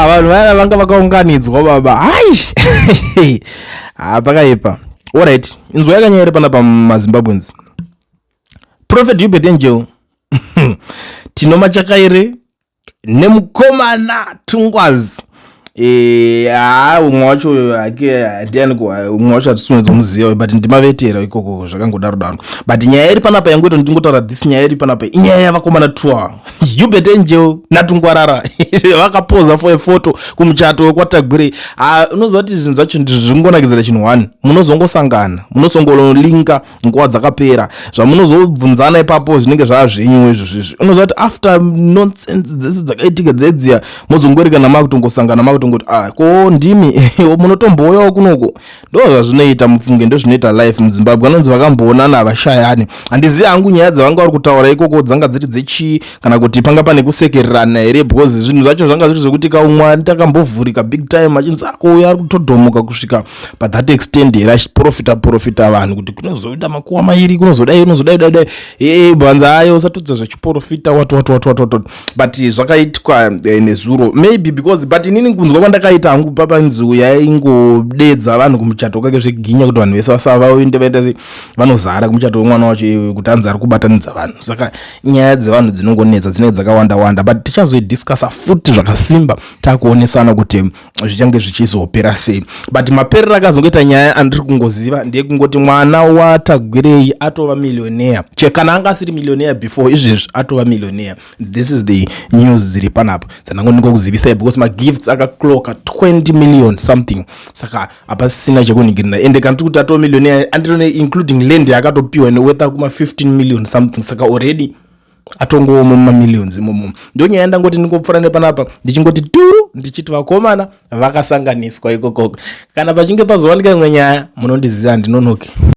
Vanhu vaya vanga vakaunganidzwa baba. Hai, ha, pakaipa. Alright, inzwa yakanyaya iri panapa, maZimbabweans. Prophet Uebert Angel, Tino Machakaire nemukomana Tungwazi. Ha, umwe wacho hake ndiani? Umwe wacho hatisi but ndimavetera ikoko, zvakangodaro daro. But nyaya iri panapa yangoita ndingotaura this, nyaya iri panapa inyaya yavakomana twa Uebert Angel naTungwarara vakapoza for a photo kumuchato wekwaTagwirei. Unoziva kuti zvinhu zvacho zvingonakidzira chinhu one, munozongosangana, munozongolinka nguva dzakapera, zvamunozobvunzana ipapo zvinenge zvava zvenyu izvo zvizvi. Unoziva kuti after nonsense dzese dzakaitika dzedziya, mozongorikana makutongosangana, makutongoti, "Ah, ko ndimi munotombouyawo kunoko?" Ndo zvazvinoita, mufunge. Ndo zvinoita life muZimbabwe. Anonzi vakamboonana havashayani. Handizivi hangu nyaya dzavanga vari kutaura ikoko dzanga dziri dzechii, kana kuti panga pane kusekererana here, because zvinhu zvacho zvanga zviri zvekuti kaumwe takambovhurika big time, achinzi akouya ari kutodhomoka kusvika pathat extent here, achiprofita profita vanhu kuti kunozoita makuva mairi, kunozodai, kunozodai, dai dai. E, bvanzi ayo usatudza zvachiprofita, wati wati wati wati wati. But zvakaitwa nezuro maybe because, but inini kunzwa kwandakaita hangu, papanzi yaingodedza vanhu kumuchato kwake zveginya, kuti vanhu vese vasava vaende, vaenda sei, vanozara kumuchato wemwana wacho iyoyo, kuti anzi ari kubatanidza vanhu. Saka nyaya dzevanhu dzinongonetsa, dzinenge dzakawanda wanda, but tichazoidiscussa futi zvakasimba, takuonesana kuti zvichange zvichizopera sei. But maperero akazongoita nyaya andiri kungoziva ndeyekungoti mwana waTagwirei atova millionaire. Che kana anga asiri millionaire before, izvezvi atova millionaire. This is the news dziri panapa dzandango kuzivisai, because magifts akaclocka 20 million something, saka hapasisina chekunhingirira. Ende kana tiri kuti atova millionaire, anditone including land yaakatopiwa inowortha kuma 15 million something, saka already atongowo mumamillions imomo. Ndo nyaya ndangoti ndingopfuura nepanapa, ndichingoti turu, ndichiti vakomana vakasanganiswa ikokoko. Kana pachinge pazowanika imwe nyaya, munondiziva, handinonoki.